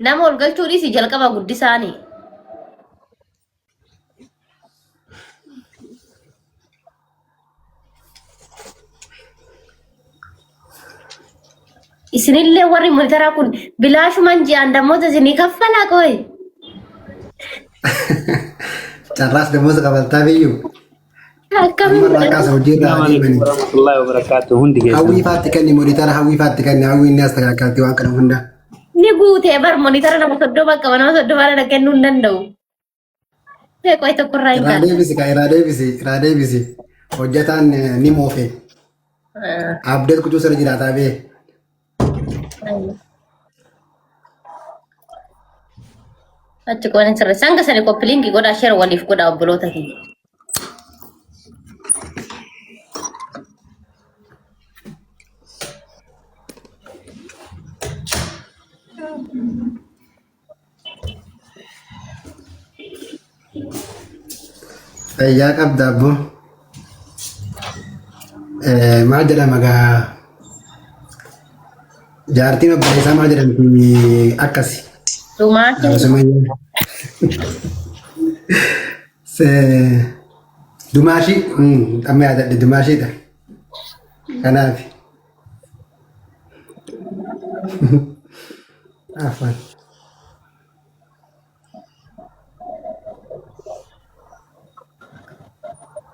Nama ol galchuu dhiisi jalqaba guddisaanii. Isinillee warri monitaraa kun bilaashumaan ji'aan dammoota isinii kaffalaa qoy. Carraas dammoota kafaltaa biyyuu. Akkamiin Amma irraa kaasa hojii irraa Assalamu alaikum adeemanii. warahmatullahi wabarakatuh. Hundi keessan. Hawwii faatti kenni monitara hawwii faatti kenni hawwiin ni astakaakkalti waan kana hunda. ni guutee bar monitara nama 30 qaba nama 30 dha kennuu hin danda'u. Mee qoy tokkorraa hin Irraa kaane. deebisi ka irraa deebisi irraa deebisi. Hojjetaan ni moofe. Abdeet kutuu sirra jiraataa bee. Achi qoon sirreessa. Hanga sani koppiliinki godhaa sheer waliif godhaa obboloota kiyya. Fayyaa qabda abbo. Maal jedhama gaa jaartiin obboleessaa maal jedhamti akkasi. Dhumaatiin Sumayyaa. Dumaashii amma yaadadhe dumaashiidha. Kanaaf. Afaan.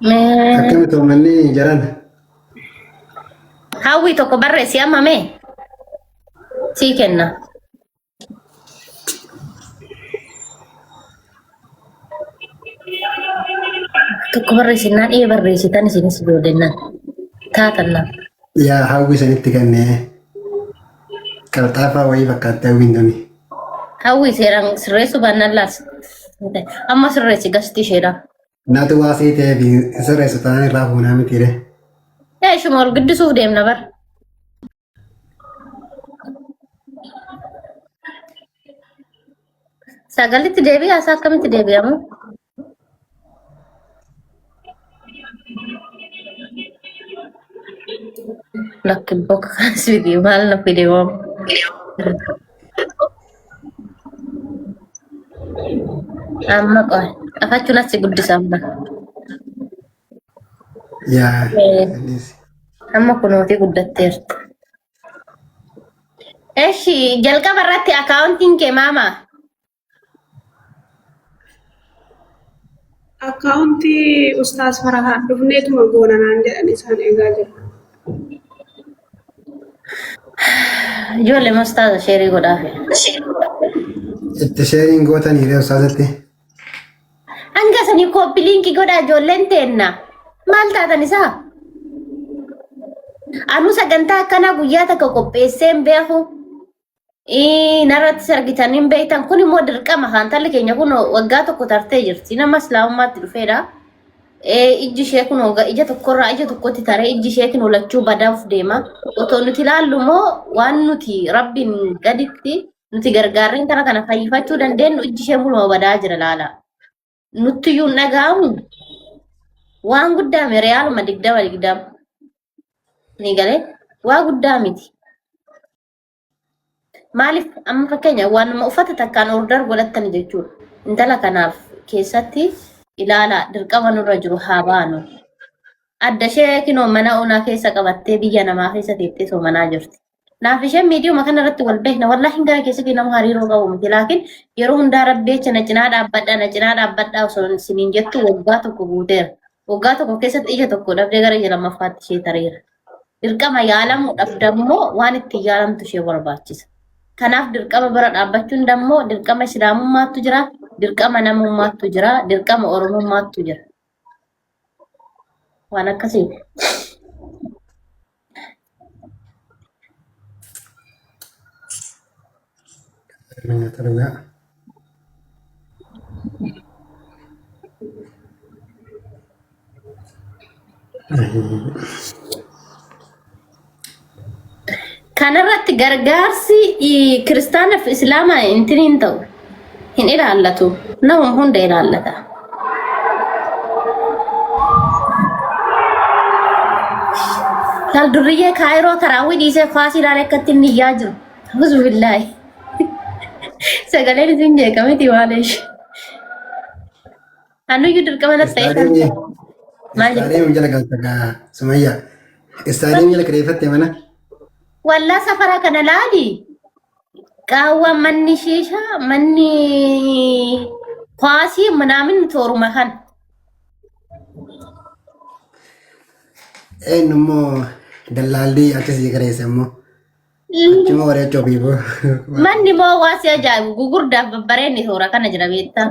Mee Akkami manni jaran? Hawwii tokko barreessi amma mee sii kenna. Tokko barreessinnaan ee barreessitan isinis ijoolleen taatan lama. Yaa hawwii sanitti kenne qalxaafaa wayii fakkaatti hawwiin tuni. Hawwii seeraan sirreessuu baannaan laas. Amma sirreessi gasti isheedha. Natu waasii ta'eef hin sirreessu taanaan irraa fuunaa mitiire. Ee ishuma ol guddisuuf deemna bar. Sagalitti deebi'a isaa akkamitti deebi'amu? Lakki bokka kanas miti maal na fide waam. Amma qoy afachuun asi guddisa amma. Yaa innis. Amma kunuuti guddatteerti. Eshi jalqaba irratti akaawuntiin kee maama? Akkaawuntii Ustaaz Farahaan dhufneetuma goona naan jedhan isaan eegaa jira. Ijoollee mustaaza sheerii godhaafi. Itti sheeriin gootanii ree ustaazatti. Hanga sanii kooppi liinkii godhaa ijoolleen teenna. Maal taatan isaa? Anuu sagantaa akkanaa guyyaa takka qopheessee hin beeku. Narrattis argitanii hin beektan. Kun immoo dirqama kan intalli keenya kun waggaa tokko tartee jirti. Nama islaamummaatti dhufeedha. Ijji ishee kun ija tokkorraa ija tokkotti taree ijji ishee kun lachuu badaaf deema. Otoo nuti ilaallu immoo waan nuti rabbiin gaditti nuti gargaarree intala kana fayyifachuu dandeenyu ijji ishee muluma badaa jira laala. Nutti iyyuu hin dhaga'amu. Waan guddaa mi riyaaluma 20 20. Ni galee waa guddaa miti. Maaliif amma fakkeenya waanuma uffata takkaan order godhattan jechuudha. Intala kanaaf keessatti ilaalaa dirqama nurra jiru haa baanu. Adda ishee kinoo mana onaa keessa qabattee biyya namaa keessa teettee soomanaa jirti. Naaf isheen miidiyuma kana irratti wal beekna. Wallaahi gara keessatti nama hariiroo qabu miti. Laakiin yeroo hundaa rabbi jecha na cinaa dhaabbadha na cinaa dhaabbadha osoo isiniin jettu waggaa tokko guuteera. Waggaa tokko keessatti ija tokko dhabdee gara ija lammaffaatti ishee tareera. Dirqama yaalamuudhaaf dammoo waan ittiin yaalamtu ishee barbaachisa. Kanaaf dirqama bira dhaabbachuun dammoo dirqama islaamummaattu jira, dirqama namummaattu jira, dirqama oromummaattu jira. Waan akkasii. Nyaata dhugaa. Kanarratti gargaarsi kiristaanaaf islaama intin hin ta'u. Hin ilaallatu. Nama hunda ilaallata. Laal durriyyee kaayiroo taraawwii dhiisee faasii ilaalee akkatti inni iyyaa jiru. Auzu billaahi. Sagaleen isin jeeqamiti waan ishee. Anuyyuu dirqama natti ta'e kan Istaadiyeemii maal jette? istaadiyeemii jala galta gaa Sumayyaa. Istaadiyeemii jala kireeffatte mana. Wallaa safara kana laali. Qaawwa manni shiishaa manni kwaasii minaamin tooruma kan. Eenyu immoo dallaalli akkasii kireesse immoo. Achuma wareechoo fiifuu. Manni moo waa si ajaa'ibu gugurdaaf babbareenni toora kana jira beektaa.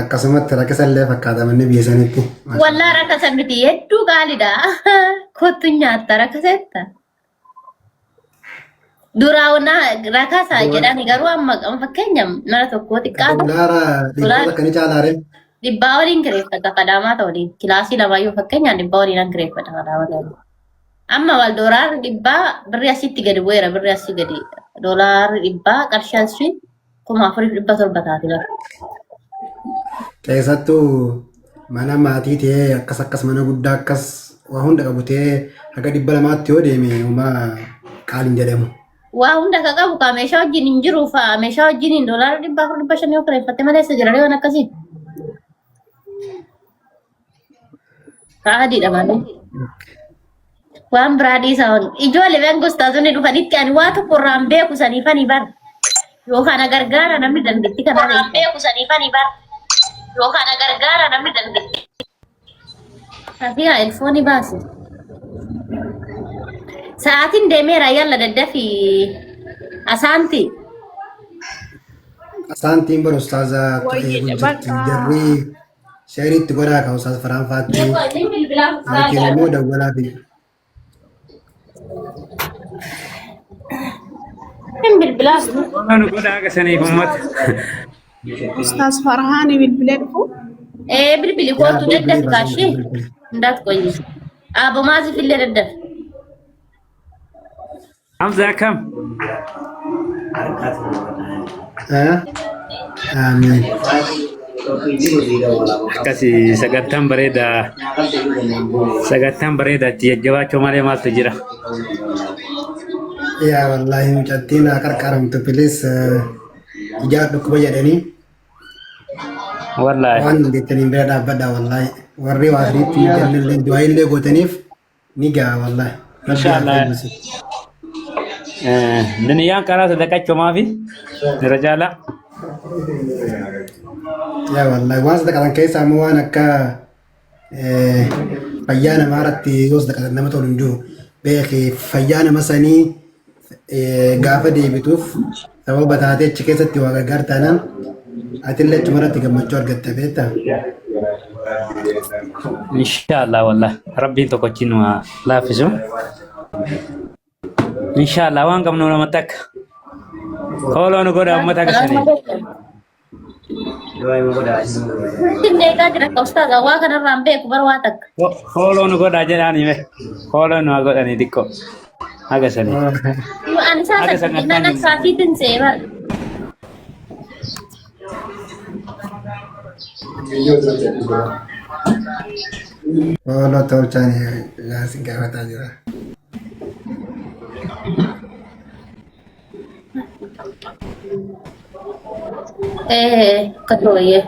Akkasumatti rakkisa illee fakkaata manni biyya sanitti. Wallaa rakkasa miti hedduu qaaliidha. Kottu nyaatta rakkasetta. Duraa rakasa jedhani garuu amma fakkeenya mana tokkoo xiqqaatu Doolaara dhibboota akkanii caalaare. Dhibbaa waliin kireeffata kadhaamaa ta'uun kilaasii lamaayyuu fakkeenyaan dhibbaa waliin an kireeffata kadhaamaa ta'uun. Amma wal doolaarri dhibbaa birri asitti gadi bu'eera birri asii gadi doolaarri dhibbaa qarshii asii 4700 taati bara. Keessattuu mana maatii ta'ee akkas akkas mana guddaa akkas waa hunda qabu ta'ee haga 200tti yoo deeme homaa qaaliin jedhamu. Waa hunda ka qabu kaa meeshaa wajjin hin jiru faa meeshaa wajjin hin doolaara 400 500 yoo kireeffatte malee isa jira waan akkasii. Adiidha malee. Waan biraa dhiisa waan ijoollee been gostaazonni dhufanitti ani waa tokko irraa hin beeku saniifani bar. Yookaan na gargaara namni dandeettii kanaa irraa hin beeku saniifani bar. Yookaan na gargaara namni dandeettii. Safiyaa elfooni baasi. Sa'aatiin deemeera yalla daddafi asaanti. Asaantiin bara ustaaza Wayye eegu jirti. bakka Jarri sheeritti godhaa kan ustaaz Faraanfaatti. Yookiin immoo dawwalaa fi Hin bilbilaaf. Waan godhaa akka saniif uummata. Ustaaz Farhaan bilbilee dhufu. Ee bilbili yaa kootu bilbilii daddafi baasanii kaashee. bilbili. Ndaat qoyyi. Aabomaasiif illee daddafi. Hamza akkam? Eh? Amiin. Akkasi sagantaan bareedaa sagantaan bareedaa itti jajjabaachuu malee maaltu jira? Yaa wallaahi mucattiin haa qarqaramtu pilis ijaa dhukkuba jedhanii Wallaahi. waan dandeettaniin bira dhaabbadha wallaahi warri waa siriitti hin jennellee du'aa illee gootaniif ni ga'a wallaahi rabbi haa Inshaallah. fayyisu. Duniyaan karaa sadaqachumaa fi irra caalaa. Yaa wallaahi waan sadaqatan keessaa immoo waan akka fayyaa namaa irratti yoo sadaqatan nama tolu hin jiru. Beeki fayyaa nama sanii gaafa deebituuf sababa taatee achi keessatti waa gargaar taanaan atillee achuma irratti gammachuu argatta beektaa. Inshaallah wallah rabbiin tokkochi nu haa laaffisu. Inshaallah waan qabnu nama takka. Hooloo nu godha uummata akka sanii. Sinne eegaa jira akka ustaaza waa kanarraa hin beeku bara waa takka. Hooloo nu godha jedhaani mee. Hooloo nu haa godhanii xiqqoo. Haga sanii. Yoo ani isaa Haga sadii sagantaan naan hin akkaasiitiin se'e bara. Hooloo tolchaan yaasin gaafataa jira. Ee akka tooyee.